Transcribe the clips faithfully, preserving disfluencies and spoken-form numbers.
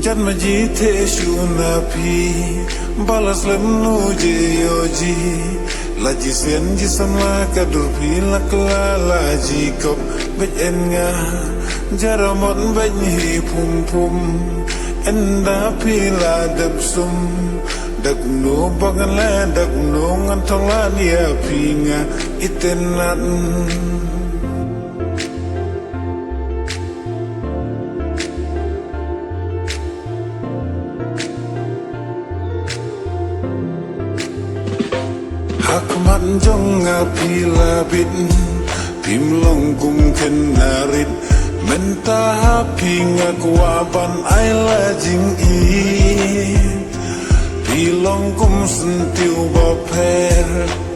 Kan ma ji te shu na phi, ba la slem nu je yo ji. La ji sian ji samla ka dur phi la kla la ji kop. Bej en nga, jaramot bej hi phum phum. Enda phi la dep sum, dep nu bang le dep nu ngan thong la nia phi nga itenat. Ha khmat jong nga phi la bit, phim long kum khynnah rit. Mynta ha phi nga kwah ban ai la jingïeit. Phi long kum syntiew ba pher,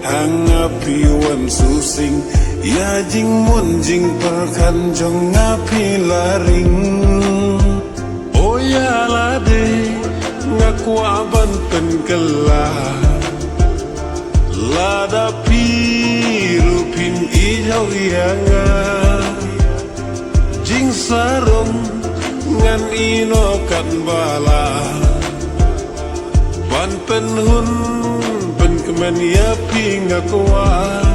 ha nga phi wan shu sing. Ïa jingmut jingpyrkhat jong nga phi la ring. O ïa lade nga kwah ban pynkylla, lada phi ruh phin ïeit ïa nga. Jingsarong ngan ïehnoh katba lah, ban pynhun pynkmen ïa phi nga kwah.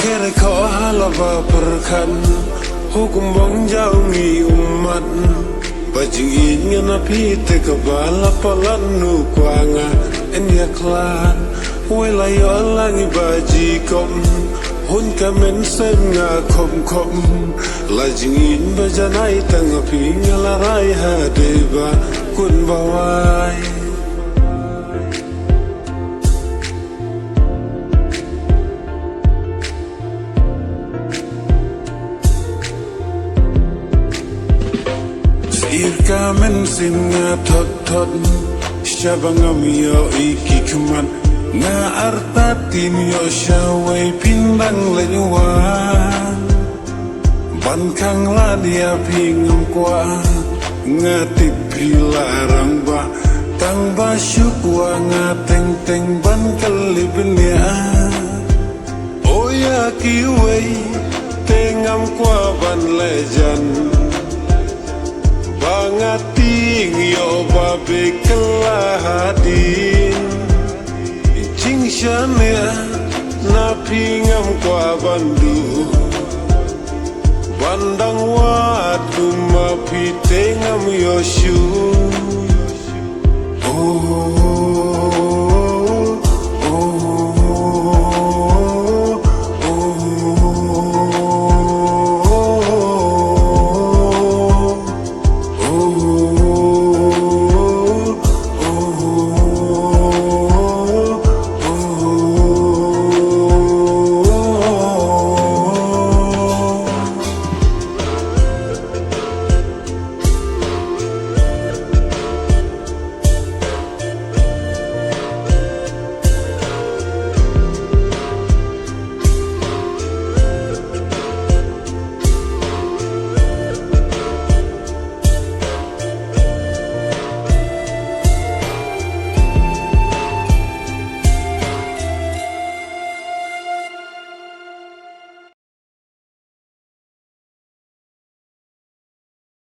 Kere ko hala ba pyrkhat, hukum bang jauh ngi ummat. Ba jingïeit nga na phi te ka ba la palat nu kwah nga en ïa khlad. Wei la ïoh la ngi ba ji kop, hun ka mynsiem nga khop khop. La jingïeit ba janai tang phi nga la rai ha dei ba kun ba wai. Sir ka mynsiem nga thot thot, shaba ngam ïoh i ki khmat. Nga artatien ïoh shawei phin dang leit wan. Ban khang lad ïa phi ngam kwah, nga tip phi la rangbah. Tang ba shu kwah nga teng teng ban kylli bniah. O ïa kiwei te ngam kwah ban leh jan, ba nga tieng ïoh ba beh kylla hadien. Jingshaniah na phi ngam kwah ban duh, ban dang wad kum ma phi te ngam ïoh shuh.